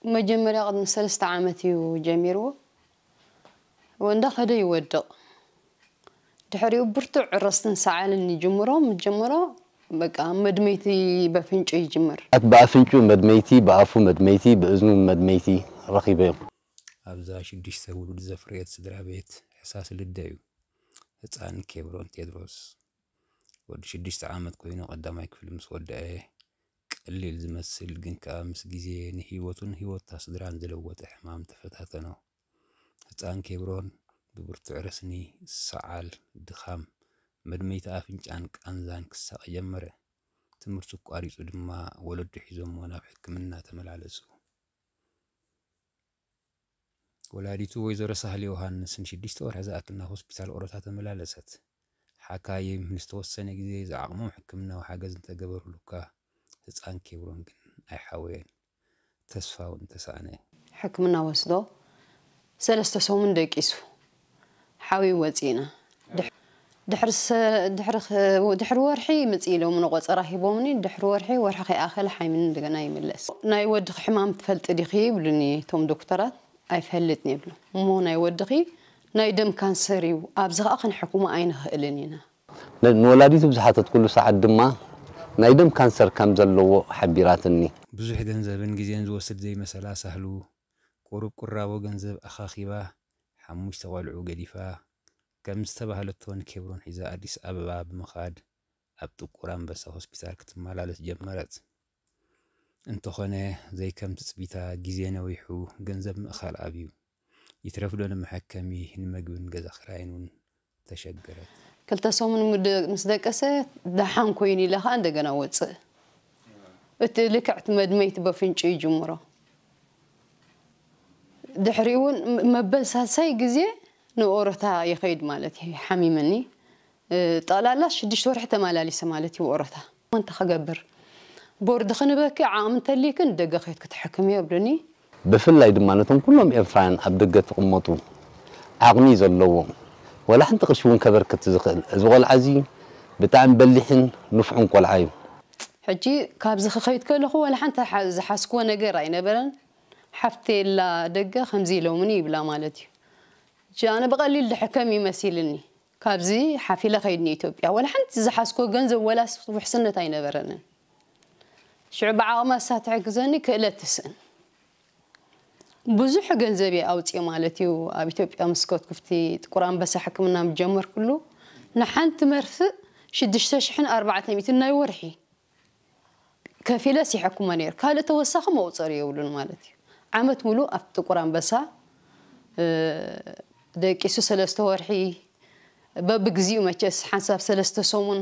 መጀመርያ ቅድሚ ሰለስተ ዓመት እዩ ጀሚርዎ። ወ-፣ እንዳኸደ ይወድቕ። ድሕሪኡ ብርቱዕ ዕረስትን ሰዓልን ይጅምሮ። ምጅምሮ በቃ መድመይቲ በፍንጩ ይጅምር። ኣት ብኣፍንጩ መድመይቲ፣ ብኣፉ መድመይቲ፣ ብእዝኑ መድመይቲ ረኺበዮም። ኣብዛ ሽዱሽተ ውሉድ ዘፍረየት ስድራ ቤት ሕሳስ ልደ እዩ። ህፃን ኬብሮን ቴድሮስ ወዲ ሽዱሽተ ዓመት ኮይኑ ቀዳማይ ክፍሊ ምስ ወደአ፣ ቀሊል ዝመስል ግን ከኣ ምስ ግዜ ንህይወቱን ህይወታ ስድራን ዝለወጠ ሕማም ተፈታተኖ። ህፃን ኬብሮን ብብርቱዕ ረስኒ፣ ሰዓል፣ ድኻም፣ መድመይቲ ኣፍንጫን ቃንዛን ክሳቐ ጀመረ። ትምህርቱ ኣቋሪጹ ድማ ወለዱ ሒዞሞ ናብ ሕክምና ተመላለሱ። ወላዲቱ ወይዘሮ ሳህል ዮሃንስ ንሽዱሽተ ወርሒ ዝኣክል ናብ ሆስፒታል ኦሮታ ተመላለሰት። ሓካይም ንዝተወሰነ ግዜ ዝዓቕሞም ሕክምናዊ ሓገዝ እንተገበሩሉ እኳ፣ ህፃን ኬብሮን ግን ኣይሓወየን። ተስፋ እውን ተሳእነ። ሕክምና ወስዶ ሰለስተ ሰሙን ደቂሱ ሓዊ ወፂእና። ድሕ-፣ ድሕሪ ሰ-፣ ድሕሪ ኸ-፣ ድሕሪ ወርሒ ምፂ ኢሎምኒ ቆፀራ ሂቦምኒ። ድሕሪ ወርሒ፣ ወርሒ ከይኣኸለ ሓሚኒ እንደገና ይምለስ። ናይ ወድኺ ሕማም ትፈልጢ ዲኺ ይብሉኒ እቶም ዶክተራት። ኣይፈልጥን ይብሉ። እሞ ናይ ወድኺ ናይ ደም ካንሰር እዩ፣ ኣብዚ ኸዓ ክንሕክሞ ኣይንኽእልን ኢና። ን-፣ ንወላዲቱ ብዝሓተትኩሉ ሰዓት ድማ ናይ ደም ካንሰር ከም ዘለዎ ሓቢራትኒ። ብዙሕ ገንዘብን ግዜን ዝወስድ ዘይመሰላ ሳህሉ፣ ቁሩብ ቁራቦ ገንዘብ ኣኻኺባ፣ ሓሙሽተ ቆልዑ ገዲፋ፣ ከም ዝተባህለቶ ንኬብሮን ሒዛ ኣዲስ ኣበባ ብምኻድ፣ ኣብ ጥቁር ኣንበሳ ሆስፒታል ክትመላለስ ጀመረት። እንተኾነ፣ ዘይከም ትጽቢታ፣ ግዜ ነዊሑ፣ ገንዘብ ምእኻል ኣብዩ። ይትረፍዶ ንመሐከሚ፣ ንምግብን ገዛ ክራይን እውን ተሸገረት። ክልተ ሰሙን ምድ-፣ ምስ ደቀሰ፣ ደሓን ኮይኑ ኢለ ኸኣ እንደገና ወጽእ። እቲ ልክዕ እቲ መድመይቲ በፍንጩ ይጅምሮ። ድሕሪኡ እውን ም-፣ መበል ሳልሳይ ግዜ ንኦሮታ ይኸይድ ማለት እዩ። ሓሚመኒ። እ፣ ጠቕላላ ሽዱሽተ ወርሒ ተመላሊሰ ማለት እዩ ኦሮታ። እንታይ ክገብር? ቦርድ ክንበኪ ዓቕሚ እንተልይክን ደገ ከይድ ክትሕክሚ የብሉኒ። ብፍላይ ድማ ነቶም ኩሎም ኤርትራውያን ኣብ ደገ ትቕመጡ፣ ዓቕሚ ዘለዎም፣ ወላ ሓንቲ ቅርሺ እውን ከበርክት ዝኽእል፣ እዚ ቆልዓ እዚ ብጣዕሚ በሊሕን ንፉዕን ቆልዓ እዩ። ሕጂ ካብዚ ክኸይድ ከለኹ ወላ ሓንቲ ሓ-፣ ዝሓዝክዎ ነገር ኣይነበረን። ሓፍተይ ኣላ ደገ ከምዚ ኢሎምኒ ይብላ ማለት እዩ። ሕጂ ኣነ ብቐሊል ድሕከም ይመሲልኒ። ካብዚ ሓፊለ ከይድ ንኢትዮጵያ። ወላ ሓንቲ ዝሓዝክዎ ገንዘብ ወላ ውሕስነት ኣይነበረንን። ሽዑ ብዓቕማ እሳ ትሕግዘኒ ክእለት ትስእን። ብዙሕ ገንዘብ እየ ኣውፅኤ ማለት እዩ። ኣብ ኢትዮጵያ ምስ ከድኩ፣ ኣብቲ ጥቁር ኣንበሳ ሕክምና ምስ ጀመርኩሉ፣ ንሓንቲ መርፍእ ሽዱሽተ ሽሕን ኣርባዕተ ሚእትን ናይ ወርሒ ከፊለስ ይሕክሞ ነይሩ። ካልእ ተወሳኺ መቑፀሪ የብሉን ማለት እዩ። ዓመት ሙሉእ ኣብ ጥቁር ኣንበሳ፣ እ፣ ደቂሱ ሰለስተ ወርሒ፣ በብግዚኡ መቸስ ሓንሳብ ሰለስተ ሰሙን፣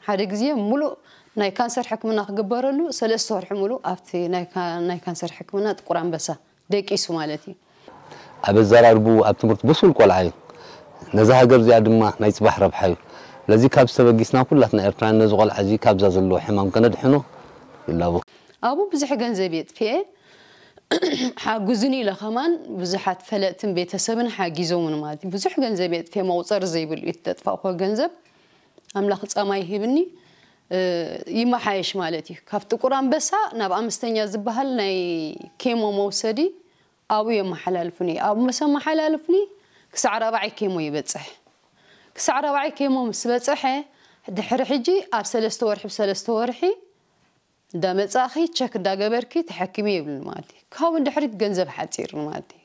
ሓደ ግዜ ሙሉእ ናይ ካንሰር ሕክምና ክግበረሉ፣ ሰለስተ ወርሒ ሙሉእ ኣብቲ ናይ ካ-፣ ናይ ካንሰር ሕክምና ጥቁር ኣንበሳ ደቂሱ ማለት እዩ። ኣብ ኣዘራርብኡ፣ ኣብ ትምህርቱ ብሱል ቆልዓ እዩ። ነዛ ሃገር እዚኣ ድማ ናይ ጽባሕ ረብሓ እዩ። ስለዚ ካብዚ ተበጊስና ኩላትና ኤርትራውያን ነዚ ቆልዓ እዚ ካብዛ ዘለዎ ሕማም ከነድሕኖ ይላቦ። ኣብኡ ብዙሕ ገንዘብ እየ ኣጥፊኤ። ሓግዙኒ ኢለ ከማን ብዙሓት ፈለጥትን ቤተሰብን ሓጊዞምን ማለት እዩ። ብዙሕ ገንዘብ እየ ኣጥፊኤ፣ መቑጸሪ ዘይብሉ እዩ እተጥፋእኩዎ ገንዘብ። ኣምላኽ ጻማ ይሂብኒ፣ እ፣ ይመሓየሽ ማለት እዩ። ካብ ጥቁር ኣንበሳ ናብ ኣምስተኛ ዝበሃል ናይ ኬሞ መውሰዲ ኣብኡ የመሓላልፉኒ። ኣብኡ ምስ ኣመሓላልፉኒ ክሳዕ ራብዓይ ኬሞ ይበጽሕ። ክሳዕ ራብዓይ ኬሞ ምስ በጽሐ፣ ድሕሪ ሕጂ ኣብ ሰለስተ ወርሒ ብሰለስተ ወርሒ እንዳመጻእኺ ቸክ እንዳገበርኪ ተሐክሚ ይብሉኒ ማለት እዩ። ካብኡ ንድሕሪት ገንዘብ ሓጺርኒ ማለት እዩ።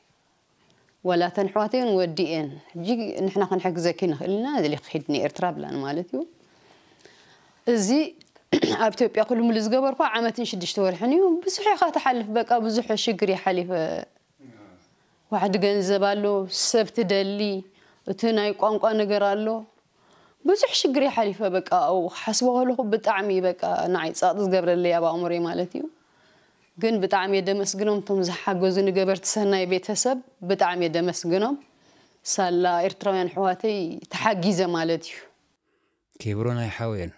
ወላ እተን ኣሕዋተይ እውን ወዲኤን፣ ሕጂ ንሕና ክንሕግዘኪ ንኽእል ኢና፣ ደሊኺ ኪዲ ንኤርትራ ብላኒ ማለት እዩ። እዚ ኣብ ኢትዮጵያ ኩሉ ሙሉ ዝገበርኩ ዓመትን ሽዱሽተ ወርሕን እዩ። ብዙሕ ኢኻ ትሓልፍ፣ በቃ ብዙሕ ሽግር እየ ሓሊፈ። ዋሕዲ ገንዘብ ኣሎ፣ ሰብ ትደሊ፣ እቲ ናይ ቋንቋ ነገር ኣሎ። ብዙሕ ሽግር እየ ሓሊፈ፣ በቃ ኣብኡ ክሓስቦ ከለኹ ብጣዕሚ በቃ ንዓይ ጸቕጢ ዝገብረለይ ኣብ ኣእምሮይ ማለት እዩ። ግን ብጣዕሚ እየ ደመስግኖም እቶም ዝሓገዙኒ ገበርቲ ሰናይ ቤተሰብ፣ ብጣዕሚ እየ ደመስግኖም። ሳላ ኤርትራውያን ኣሕዋተይ ተሓጊዘ ማለት እዩ። ኬብሮን ኣይሓወየን።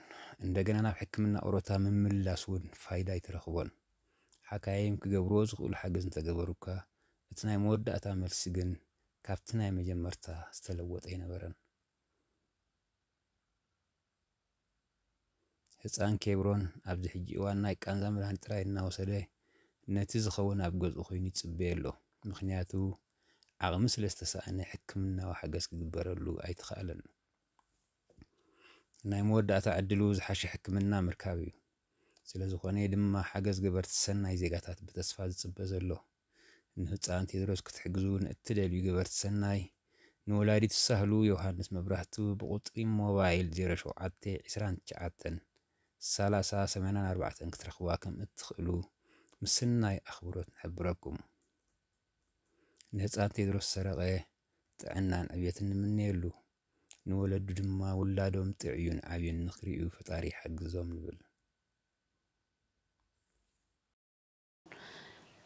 እንደገና ናብ ሕክምና ኦሮታ ምምልላስ እውን ፋይዳ ኣይተረኽቦን። ሓካይም ክገብርዎ ዝኽእሉ ሓገዝ እንተገበሩ እኳ፣ እቲ ናይ መወዳእታ መልሲ ግን ካብቲ ናይ መጀመርታ ዝተለወጠ ኣይነበረን። ህጻን ኬብሮን ኣብዚ ሕጂ እዋን ናይ ቃንዛ መድሃኒት ጥራይ እናወሰደ፣ ነቲ ዝኸውን ኣብ ገዝኡ ኮይኑ ይጽበዮ ኣሎ። ምኽንያቱ ዓቕሚ ስለ ዝተሳእነ ሕክምናዊ ሓገዝ ክግበረሉ ኣይተኻእለን። ናይ መወዳእታ ዕድሉ ዝሓሸ ሕክምና ምርካብ እዩ። ስለ ዝኾነ ድማ ሓገዝ ገበርቲ ሰናይ ዜጋታት ብተስፋ ዝጽበ ዘሎ። ንህጻን ቴድሮስ ክትሕግዙ ንእትደልዩ ገበርቲ ሰናይ ንወላዲት ሳህሉ ዮሃንስ መብራህቱ ብቁጽሪ ሞባይል ዜሮ ሸውዓተ ዕስራን ትሽዓተን ሰላሳ ሰማንያን ኣርባዕተን ክትረኽብዋ ከም እትኽእሉ ምስናይ ኣኽብሮት ንሕብረኩም። ንህጻን ቴድሮስ ሰረቐ ጥዕናን ዕብየትን ንምነየሉ። ንወለዱ ድማ ውላዶም ጥዕዩን ዓብዩን ንኽርእዩ ፈጣሪ ይሓግዞም ንብል።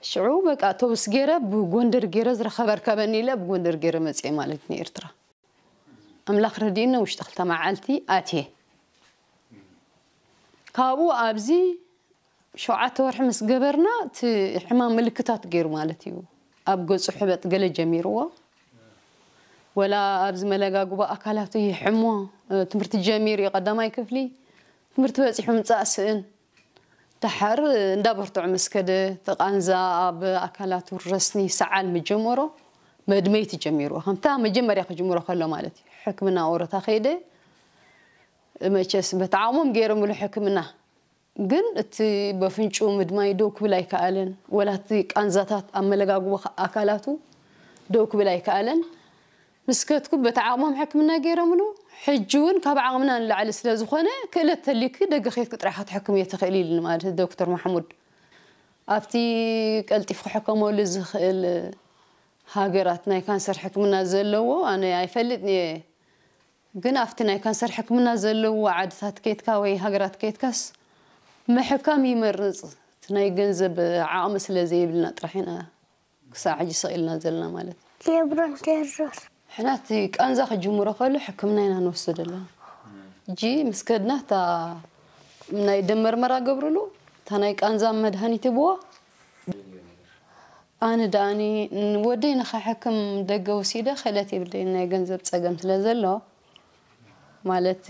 ሽዑ በቃ ኣውቶቡስ ገይረ ብጎንደር ገይረ ዝረኸበ ርከበኒ ኢለ ብጎንደር ገይረ መፅየ ማለት ንኤርትራ። ኣምላኽ ረዲእኒ ውሽጢ ክልተ መዓልቲ ኣትየ። ካብኡ ኣብዚ ሸውዓተ ወርሒ ምስ ገበርና እቲ ሕማም ምልክታት ገይሩ ማለት እዩ። ኣብ ገፁ ሕበጥ ገለ ጀሚርዎ። ወላ ኣብዚ መለጋግቦ ኣካላቱ ይሕሞ። ትምህርቲ ጀሚሩ እዩ ቀዳማይ ክፍሊ። ትምህርቲ በፂሑ ምፃእ ስእን። ደሓር እንዳበርትዖ ምስ ከደ፣ እቲ ቃንዛ ኣብ ኣካላቱ ረስኒ ሰዓል ምጀመሮ፣ መድመይቲ ጀሚርዎ። ከምታ መጀመርያ ክጅምሮ ከሎ ማለት እዩ። ሕክምና ኦሮታ ከይደ፣ መቸስ በቲ ዓቕሞም ገይሮምሉ ሕክምና። ግን እቲ በፍንጭኡ ምድማይ ደው ክብል ኣይከኣለን። ወላ እቲ ቃንዛታት ኣብ መለጋግቦ ኣካላቱ ደው ክብል ኣይከኣለን። ምስ ከድኩ በቲ ዓቕሞም ሕክምና ገይሮምሉ። ሕጂ እውን ካብ ዓቕምና ንላዕሊ ስለ ዝኾነ ክእለት ተልዩኪ ደገ ከይድኪ ጥራሕ ክትሕክምዮ ትኽእሊ ኢሉኒ ማለት ዶክተር ማሕሙድ። ኣብቲ ቀልጢፉ ክሕከመሉ ዝኽእል ሃገራት ናይ ካንሰር ሕክምና ዘለዎ ኣነ ኣይፈልጥን እየ። ግን ኣብቲ ናይ ካንሰር ሕክምና ዘለዎ ዓድታት ከይድካ ወይ ሃገራት ከይድካስ ምሕካም ይመርጽ። እቲ ናይ ገንዘብ ዓቕሚ ስለ ዘይብልና ጥራሕ ኢና ክሳዕ ሕጂ ስቕ ኢልና ዘለና ማለት እዩ። ቴብሮን ቴድሮስ። ሕና እቲ ቃንዛ ክጅምሮ ከሎ ሕክምና ኢና ንወስድ ኣለና። ሕጂ ምስ ከድና እታ ናይ ደም መርመራ ገብርሉ እታ ናይ ቃንዛ መድሃኒት ይብዎ። ኣነ ደኣኒ ንወደይ ንኸሕክም ደገ ወሲደ ክእለት የብለይን ናይ ገንዘብ ጸገም ስለ ዘሎ ማለት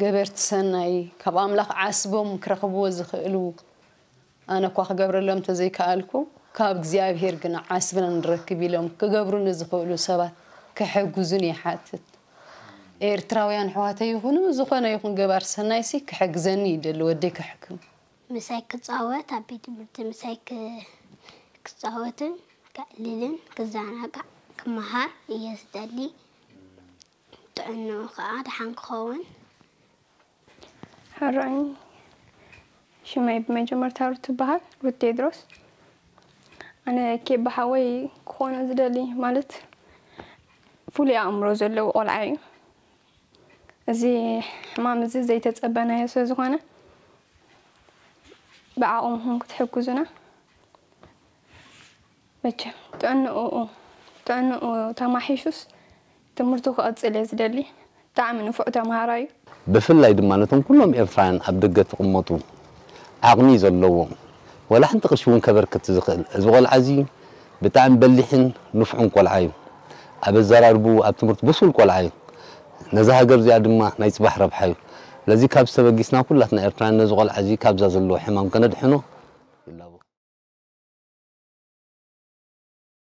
ገበርቲ ሰናይ ካብ ኣምላኽ ዓስቦም ክረኽብዎ ዝኽእሉ ኣነ እኳ ክገብረሎም እንተዘይከኣልኩ ካብ እግዚኣብሄር ግና ዓስብና ንረክብ ኢሎም ክገብሩኒ ዝኽእሉ ሰባት ክሕግዙኒ ይሓትት። ኤርትራውያን ኣሕዋተይ ይኹኑ ዝኾነ ይኹን ገባር ሰናይሲ ክሕግዘኒ ይደሊ ወደይ ክሕክም። ምሳይ ክጻወት ኣብ ቤት ትምህርቲ ምሳይ ክጻወትን ከዕልልን ክዘናጋዕ ክመሃር እየ ዝደሊ። ጥዕንኡ ከኣ ደሓን ክኸውን። ሕራይ ሽመይ ብመጀመርታ ሩት ትበሃል ሩት ቴድሮስ። ኣነ ኬብ ብሓወይ ክኾኖ ዝደሊ ማለት ፍሉይ ኣእምሮ ዘለዎ ቆልዓ እዩ። እዚ ሕማም እዚ ዘይተጸበናዮ ስለ ዝኾነ ብዓቕምኹም ክትሕግዙና መቸም ጥዕንኡ ጥዕንኡ ተማሒሹስ ትምህርቱ ክቕጽል እየ ዝደሊ። ብጣዕሚ ንፉዕ ተምሃራይ እዩ። ብፍላይ ድማ ነቶም ኩሎም ኤርትራውያን ኣብ ደገ ትቕመጡ ዓቕሚ ዘለዎም ወላ ሓንቲ ቅርሺ እውን ከበርክት ዝኽእል እዚ ቆልዓ እዚ ብጣዕሚ በሊሕን ንፉዕን ቆልዓ እዩ። ኣብ ኣዘራርብኡ ኣብ ትምህርቱ ብሱል ቆልዓ እዩ። ነዛ ሃገር እዚኣ ድማ ናይ ፅባሕ ረብሓ እዩ። ስለዚ ካብ ዝተበጊስና ኩላትና ኤርትራውያን ነዚ ቆልዓ እዚ ካብዛ ዘለዎ ሕማም ከነድሕኖ